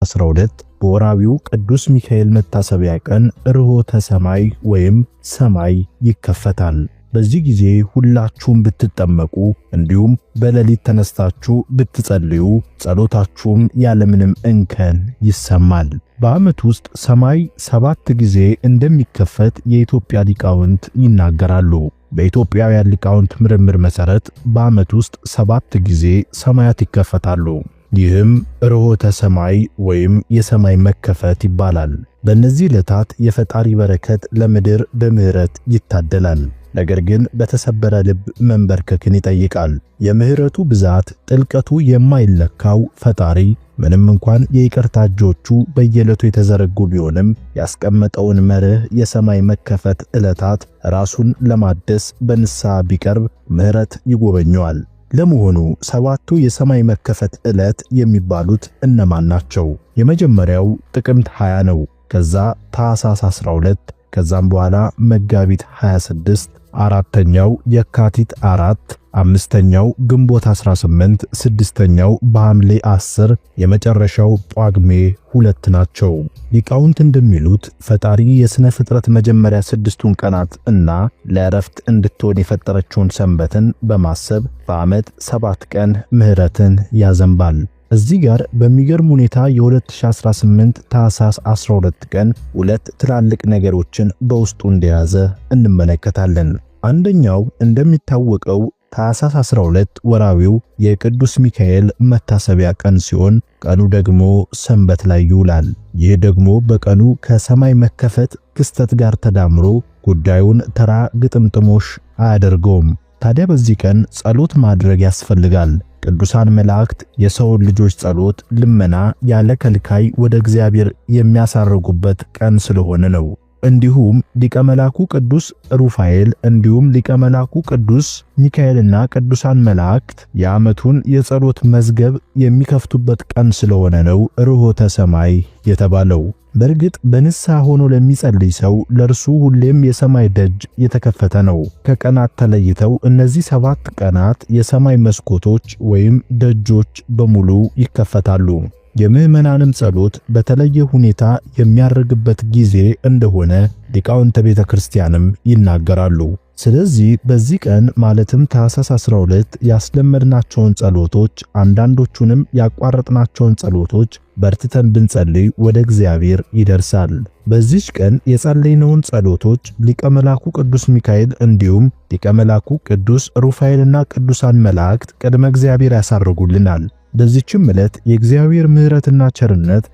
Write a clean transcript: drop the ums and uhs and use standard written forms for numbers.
12 በወራዊው ቅዱስ ሚካኤል መታሰቢያ ቀን ርሆተ ሰማይ ወይም ሰማይ ይከፈታል። በዚህ ጊዜ ሁላችሁም ብትጠመቁ እንዲሁም በሌሊት ተነስታችሁ ብትጸልዩ ጸሎታችሁም ያለምንም እንከን ይሰማል። በዓመት ውስጥ ሰማይ 7 ጊዜ እንደሚከፈት የኢትዮጵያ ሊቃውንት ይናገራሉ። በኢትዮጵያውያን ሊቃውንት ምርምር መሰረት በዓመት ውስጥ 7 ጊዜ ሰማያት ይከፈታሉ። ይህም ርሆተ ሰማይ ወይም የሰማይ መከፈት ይባላል። በእነዚህ ዕለታት የፈጣሪ በረከት ለምድር በምህረት ይታደላል። ነገር ግን በተሰበረ ልብ መንበርከክን ይጠይቃል። የምህረቱ ብዛት ጥልቀቱ የማይለካው ፈጣሪ ምንም እንኳን የይቅርታ እጆቹ በየዕለቱ የተዘረጉ ቢሆንም ያስቀመጠውን መርህ የሰማይ መከፈት ዕለታት ራሱን ለማደስ በንስሐ ቢቀርብ ምህረት ይጎበኘዋል። ለመሆኑ 7ቱ የሰማይ መከፈት ዕለት የሚባሉት እነማን ናቸው? የመጀመሪያው ጥቅምት 20 ነው። ከዛ ታኅሳስ 12፣ ከዛም በኋላ መጋቢት 26፣ አራተኛው የካቲት 4፣ አምስተኛው ግንቦት 18፣ ስድስተኛው በሐምሌ 10፣ የመጨረሻው ጳጉሜ 2 ናቸው። ሊቃውንት እንደሚሉት ፈጣሪ የሥነ ፍጥረት መጀመሪያ 6ቱን ቀናት እና ለእረፍት እንድትሆን የፈጠረችውን ሰንበትን በማሰብ በዓመት 7 ቀን ምህረትን ያዘንባል። እዚህ ጋር በሚገርም ሁኔታ የ2018 ታኅሳስ 12 ቀን 2 ትላልቅ ነገሮችን በውስጡ እንደያዘ እንመለከታለን። አንደኛው እንደሚታወቀው ታኅሳስ 12 ወራዊው የቅዱስ ሚካኤል መታሰቢያ ቀን ሲሆን ቀኑ ደግሞ ሰንበት ላይ ይውላል። ይህ ደግሞ በቀኑ ከሰማይ መከፈት ክስተት ጋር ተዳምሮ ጉዳዩን ተራ ግጥምጥሞሽ አያደርገውም። ታዲያ በዚህ ቀን ጸሎት ማድረግ ያስፈልጋል። ቅዱሳን መላእክት የሰውን ልጆች ጸሎት፣ ልመና ያለ ከልካይ ወደ እግዚአብሔር የሚያሳርጉበት ቀን ስለሆነ ነው። እንዲሁም ሊቀ መላኩ ቅዱስ ሩፋኤል እንዲሁም ሊቀ መላኩ ቅዱስ ሚካኤልና ቅዱሳን መላእክት የዓመቱን የጸሎት መዝገብ የሚከፍቱበት ቀን ስለሆነ ነው ርሆተ ሰማይ የተባለው። በእርግጥ በንስሐ ሆኖ ለሚጸልይ ሰው ለእርሱ ሁሌም የሰማይ ደጅ የተከፈተ ነው። ከቀናት ተለይተው እነዚህ 7 ቀናት የሰማይ መስኮቶች ወይም ደጆች በሙሉ ይከፈታሉ። የምዕመናንም ጸሎት በተለየ ሁኔታ የሚያርግበት ጊዜ እንደሆነ ሊቃውንተ ቤተክርስቲያንም ይናገራሉ። ስለዚህ በዚህ ቀን ማለትም ታኅሳስ 12 ያስለመድናቸውን ጸሎቶች አንዳንዶቹንም ያቋረጥናቸውን ጸሎቶች በርትተን ብንጸልይ ወደ እግዚአብሔር ይደርሳል። በዚህች ቀን የጸለይነውን ጸሎቶች ሊቀ መላኩ ቅዱስ ሚካኤል እንዲሁም ሊቀ መላኩ ቅዱስ ሩፋኤልና ቅዱሳን መላእክት ቅድመ እግዚአብሔር ያሳርጉልናል። በዚህችም ዕለት የእግዚአብሔር ምሕረትና ቸርነት